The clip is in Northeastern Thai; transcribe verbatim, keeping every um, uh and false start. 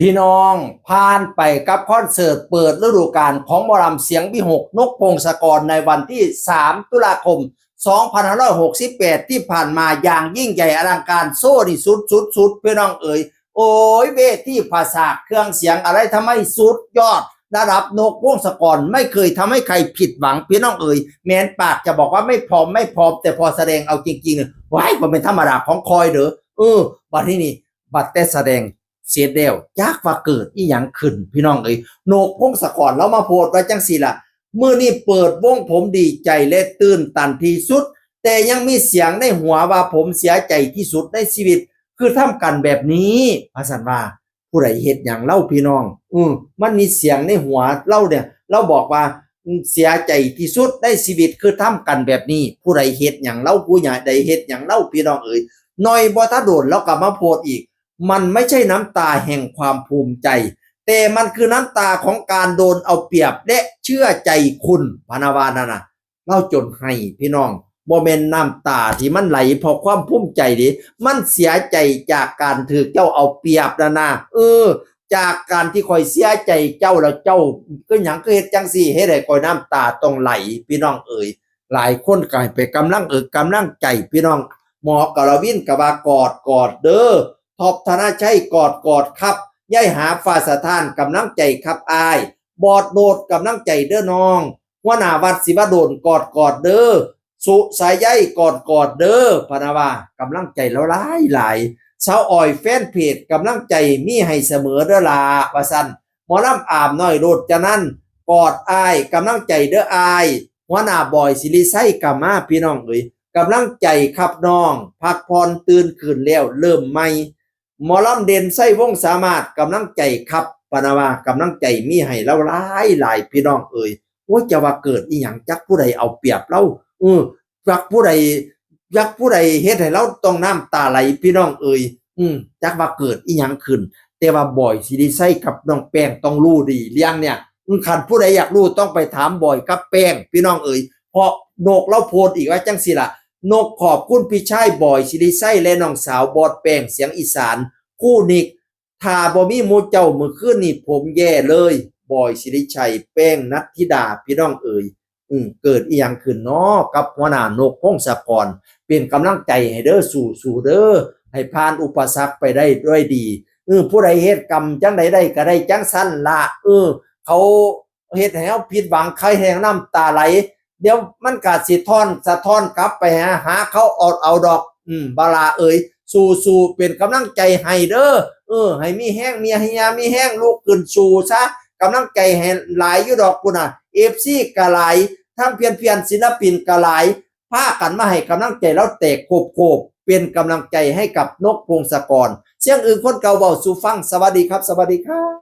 พี่น้อง ผ่านไปกับคอนเสิร์ตเปิดฤดูกาลของหมอลำเสียงวิหก นกพงศกร ในวันที่ สาม ตุลาคม สองพันห้าร้อยหกสิบแปด ที่ผ่านมาอย่างยิ่งใหญ่อลังการ โซ่นี่สุดสุดสุดพี่น้องเอ๋ย โอ้ย เวทีผาสากเครื่องเสียงอะไรทำไมสุดยอด ระดับนกพงศกรไม่เคยทำให้ใครผิดหวังพี่น้องเอ๋ย แม้นปากจะบอกว่าไม่พร้อมไม่พร้อม แต่พอแสดงเอาจริงๆเนี่ยว้ายมันเป็นธรรมดาของคอยเด้อ เออ บัดที่นี่ บัดแต่แสดงเสร็จแล้วจักว่าเกิดอีหยังขึ้นพี่น้องเอ๋ย นกพงศกรลาวมาโพสต์ว่าจังซี่ล่ะ มื้อนี้เปิดวงผมดีใจและตื่นตันที่สุด แต่ยังมีเสียงในหัวว่าผมเสียใจที่สุดในชีวิต คือทำกันแบบนี้ ว่าซั่นว่า ผู้ใดเฮ็ดหยังลาวพี่น้อง อือ มันมีเสียงในหัวลาวเนี่ย ลาวบอกว่า เสียใจที่สุดในชีวิตคือทำกันแบบนี้ ผู้ใดเฮ็ดหยังลาว ผู้ใดเฮ็ดหยังลาวพี่น้องเอ๋ย หน่อยบ่ทันโดนลาวก็มาโพสต์อีก มันไม่ใช่น้ำตาแห่งความภูมิใจ แต่มันคือน้ำตาของการโดนเอาเปรียบและเชื่อใจคุณ พะนะว่านั่นน่ะ ลาวจนไห้พี่น้อง บ่แม่นน้ำตาที่มันไหลเพราะความภูมิใจเด้ มันเสียใจจากการถืกเจ้าเอาเปรียบนั่นน่ะ เออ จากการที่ข้อยเสียใจเจ้าแล้วเจ้า คือหยังคือเฮ็ดจังซี่ เฮ็ดให้ข้อยน้ำตาต้องไหล พี่น้องเอ๋ย หลายคนก็ให้ไปกำลังเอิกกำลังใจพี่น้อง หมอกรวินก็ว่ากอดกอดเด้อ ท็อปธนชัยกอดกอดครับ ยายหาฟ้าสะท้านกำลังใจครับอ้าย บอสโนดกำลังใจเด้อน้อง หัวหน้าวัดศิวดลกอดกอดเด้อ สุสายใยกอดกอดเด้อ พะนะว่ากำลังใจลาวหลายหลาย สาวอ้อยแฟนเพจกำลังใจมีให้เสมอเด้อล่ะ ว่าซั่น หมอลำอามน้อยโรจนันท์กอดอ้ายกำลังใจเด้ออ้าย หัวหน้าบอยศิริชัยก็มาพี่น้องเอ๋ย กำลังใจครับน้อง พักผ่อนตื่นขึ้นแล้วเริ่มใหม่ หมอลำเด่นไซวงศ์สามารถกำลังใจครับ พะนะว่ากำลังใจมีให้ลาวหลายหลายพี่น้องเอ๋ย โอ้ย จะว่าเกิดอีหยัง จักผู้ใดเอาเปรียบลาว เออ จักผู้ใด จักผู้ใดเฮ็ดให้ลาวต้องน้ำตาไหลพี่น้องเอ๋ย อืม จักว่าเกิดอีหยังขึ้น แต่ว่าบอยศิริชัยกับน้องแป้งต้องรู้ดีเรื่องเนี่ย อืม คันผู้ใดอยากรู้ต้องไปถามบอยกับแป้งพี่น้องเอ๋ย เพราะนกลาวโพสต์อีกว่าจังซี่ล่ะ นกขอบคุณพี่ชายบอยศิริชัยและน้องสาวบอสแป้งเสียงอีสาน คู่นิก ถ้าบ่มีหมู่เจ้ามื้อคืนนี้ผมแย่เลย บอยศิริชัย แป้งนัทธิดา พี่น้องเอ๋ย อืม เกิดอีหยังขึ้นน้อกับหัวหน้านกพงศกร เป็นกำลังใจให้เด้อ สู้ๆเด้อ ให้ผ่านอุปสรรคไปได้ด้วยดี เออ ผู้ใดเฮ็ดกรรมจังใดได้ก็ได้จังซั่นละ เออ เขาเฮ็ดให้เฮาผิดหวัง ใครแห่งน้ำตาไหล เดี๋ยวมันก็สิท้อนสะท้อนกลับไปหา หาเขาเอา เอาดอก อืม บาลาเอ๋ย สู้ๆ เป็นกำลังใจให้เด้อ เออ ให้มีแฮง มีเฮีย มีแฮง ลุกขึ้นสู้ซะ กำลังใจให้หลายอยู่ดอกพุ้นน่ะ เอฟซี ก็หลาย ทั้งเพียนๆ ศิลปินก็หลาย พากันมาให้กำลังใจลาวแตกโคบๆ เป็นกำลังใจให้กับนกพงศกร เสียงอื่นคนเก่าเว้าสู่ฟัง สวัสดีครับ สวัสดีครับ